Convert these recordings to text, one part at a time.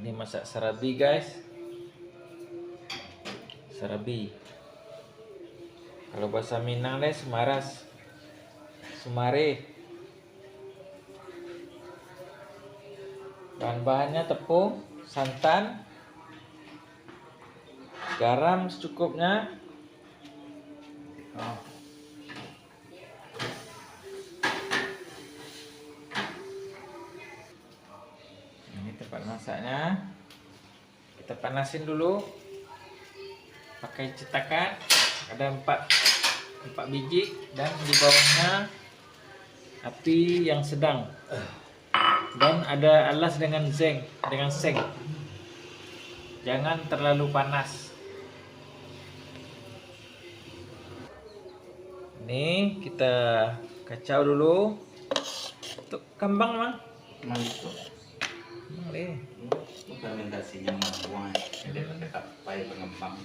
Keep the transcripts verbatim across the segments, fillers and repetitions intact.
Ini masak sarabi, guys. Sarabi. Kalau bahasa Minang deh, sumaras. Sumare. Bahan-bahannya tepung, santan, garam secukupnya. Oh. Ini tempat masaknya. Kita panasin dulu pakai cetakan, ada empat, empat biji, dan di bawahnya api yang sedang, dan ada alas dengan seng, dengan seng. Jangan terlalu panas. Ini kita kacau dulu. Untuk kambang mah. Mantap. Boleh. Fermentasinya membuang, jadi kapai pengembang.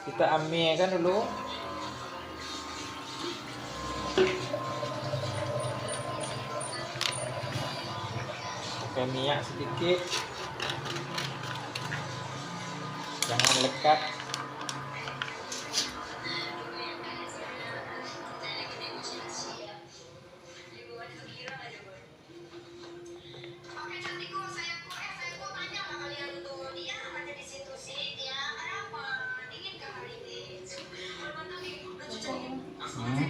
Kita amiakan dulu. Pakai minyak sedikit. Jangan lekat. Hmm.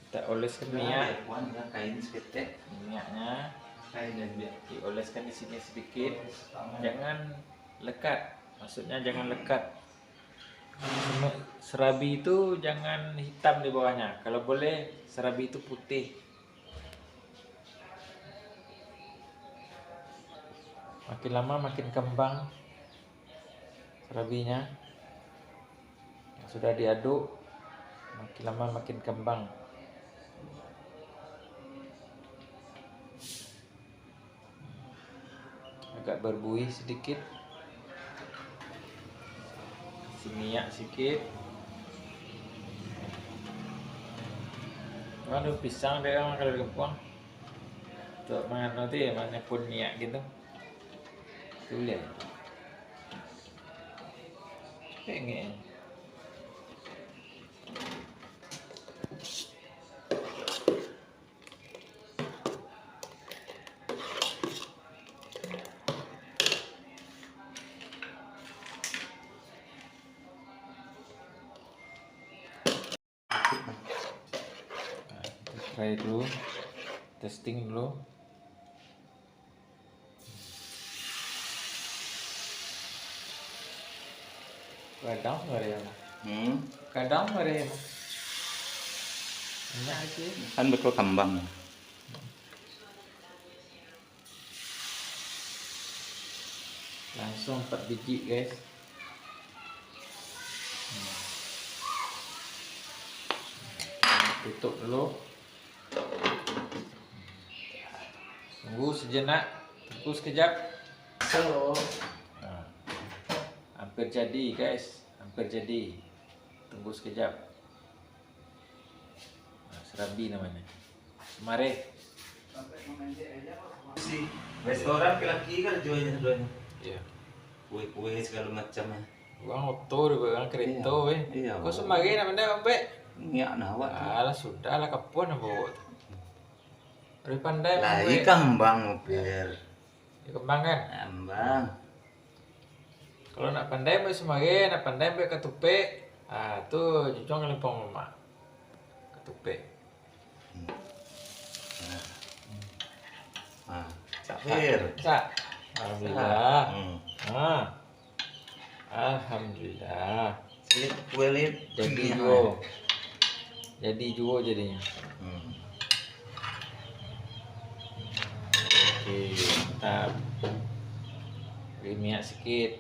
Kita oleskan minyak. Kuan ya, kain seketek. Minyaknya. Kain dan biar. Dioleskan di sini sedikit. Jangan lekat. Maksudnya jangan lekat. Serabi itu jangan hitam di bawahnya. Kalau boleh, serabi itu putih. Makin lama makin kembang serabinya. Yang sudah diaduk, makin lama makin kembang. Agak berbuih sedikit. Kasih minyak sikit. Aduh, pisang dek urang kalau di kampuang. Untuk mangano tu ya, manyapun minyak gitu. Tu lihat. Pengen. Nah, kita try dulu, testing dulu. Kadang bareh mah. Hmm. Kadang bareh mah. Banyak aja. Kan betul kambang. Langsung empat biji, guys. Hmm. Tutup dulu. Tunggu sejenak, tunggu sekejap. Halo. Nah, hampir jadi, guys, hampir jadi. Tunggu sekejap. Nah, serabi namanya. Mari. Si restoran ke laki kerjo aja duanya. Iya. Kue-kue segala macam ya. Urang oto di urang kereta, iya, weh. Iya. Kau sumare nak pandai, Bang Pek? Nyak nah, awak tu. Alah, sudahlah, kapuan apa awak tu. Lebih pandai, Bang Pek. Lai kambang, Pir. Ya, kambang kan? Kambang. Kalau nak pandai, Bang, sumare, nak pandai, Bang, katupek. Ah, tu, jujuang limpong mamak. Katupek. Hmm. Nah. Ah, Cak Fir. Cak. Alhamdulillah. Hmm. Ah. Alhamdulillah. Jadi juo jadinyo. Hmm. Oke, mantap. Beri minyak sikit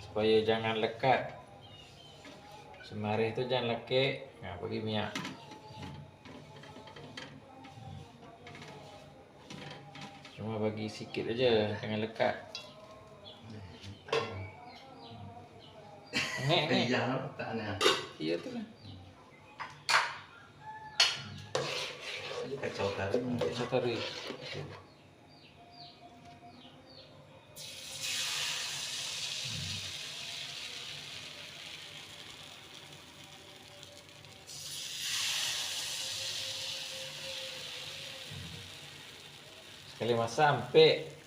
supaya jangan lekat. Sumare tu jangan lakek. Nah, bagi minyak. Cuma bagi sikit aja, jangan lekat. Ngek, ngek. Iya, letaknya. Iya tu lah. Kacau kari. Kacau kari. Sakali masak ampek.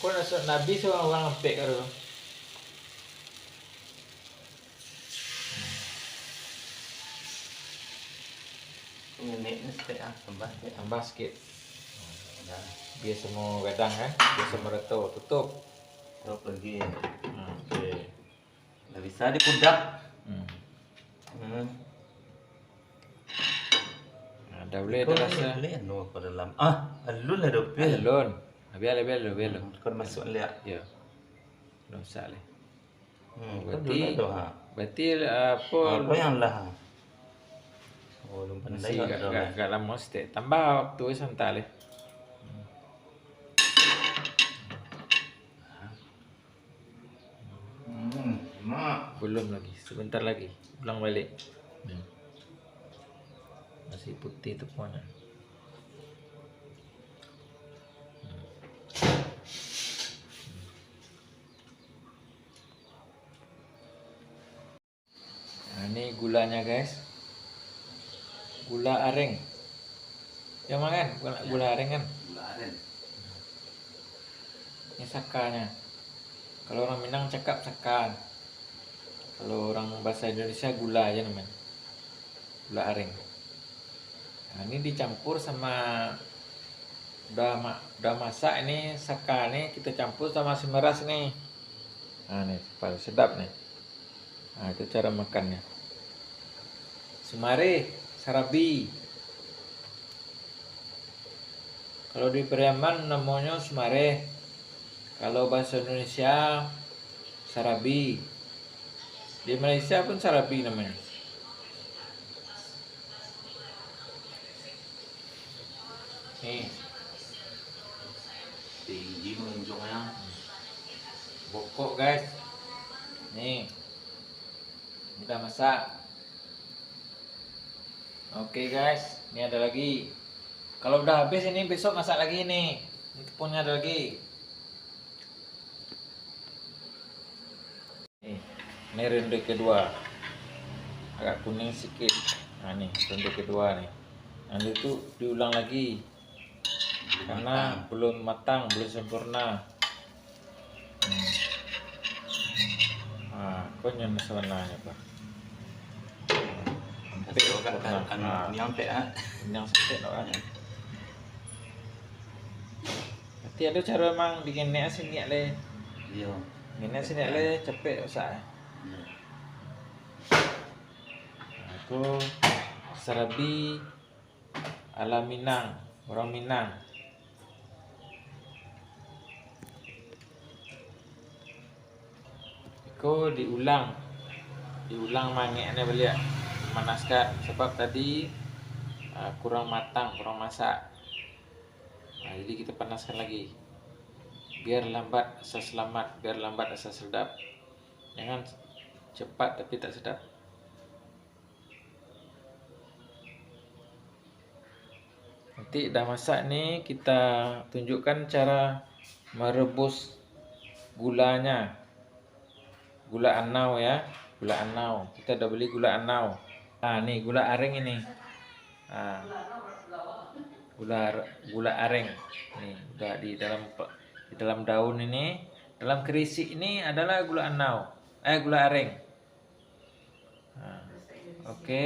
Aku nak suap Nabi surang urang ampek ka tu. Nenek ni sikit ah, tambah sikit. Tambah sikit. Dah. Biar semua gadang kan, biar semua rato. Tutup. Tutup lagi. Hmm, oke. Ndak bisa dipudak. Hmm. Hmm. Nah, dah boleh, dah rasa. Boleh anu apa dalam? Ah, alun lah doh, Pil. Alun. Biar lah, biar lah, biar lah. Hmm, kau masuk liak. Ya. Dah masak lah. Hmm, berarti, kan dulu dah, ha. Berarti, ah, apa, apa yang lah? Oh, alun pandai masih agak, agak, agak lamo saketek. Tambah waktu sabanta lah. Hmm. Hmm, mak. Belum lagi, sebentar lagi. Ulang balik. Hmm. Masih putih tepuangnyo. Hmm. Nah, ni gulanya, guys. Gula areng. Ya, Mang, kan? Gula, ya. Gula areng, kan? Gula areng. Ini sakanya. Kalau orang Minang cakap saka. Kalau orang bahasa Indonesia gula aja namanya. Gula areng. Nah, ini dicampur sama udah ma-, udah masak ini, saka ni kita campur sama si meras ni. Nah, ni, paling sedap ni. Nah, itu cara makannya. Sumareh, sarabi. Kalau di Pariaman namonyo sumareh. Kalau bahasa Indonesia, sarabi. Di Malaysia pun sarabi namonyo. Nih. Tinggi menunjuknya. Bokok, guys. Nih. Udah masak. Oke, guys, ini ada lagi. Kalau udah habis ini, besok masak lagi nih. Ini tepungnya ada lagi. Nih, ini ronde kedua. Agak kuning sikit. Nah, nih, ronde kedua nih. Nanti tu diulang lagi. Karena belum matang, belum sempurna. Hmm. Ah, ko nyo sabananyo, Pak. Ampek sempurna. Ah. Ini ampek, ah. Ini yang sakit, Pak. Nanti ado caro emang di ngenek siniak le. Iyo. Ngenek siniak le, capek masak. Iyo. Nah, ko sarabi ala Minang, urang Minang. Iko diulang, diulang mangeknyo baliak, manaskan, sabab tadi, ah, kurang matang, kurang masak. Nah, jadi kita panaskan lagi. Biar lambat asa selamat, biar lambat asa sedap. Jangan cepat tapi tak sedap. Nanti dah masak ni, kita tunjukkan cara merebus gulanya. Gula anau ya, gula anau. Kita udah beli gula anau. Nah, ni gula areng ini. Nah, gula, gula areng. Ni, udah di dalam pe-, di dalam daun ini, dalam kerisik ini adalah gula anau. Eh, gula areng. Nah, oke.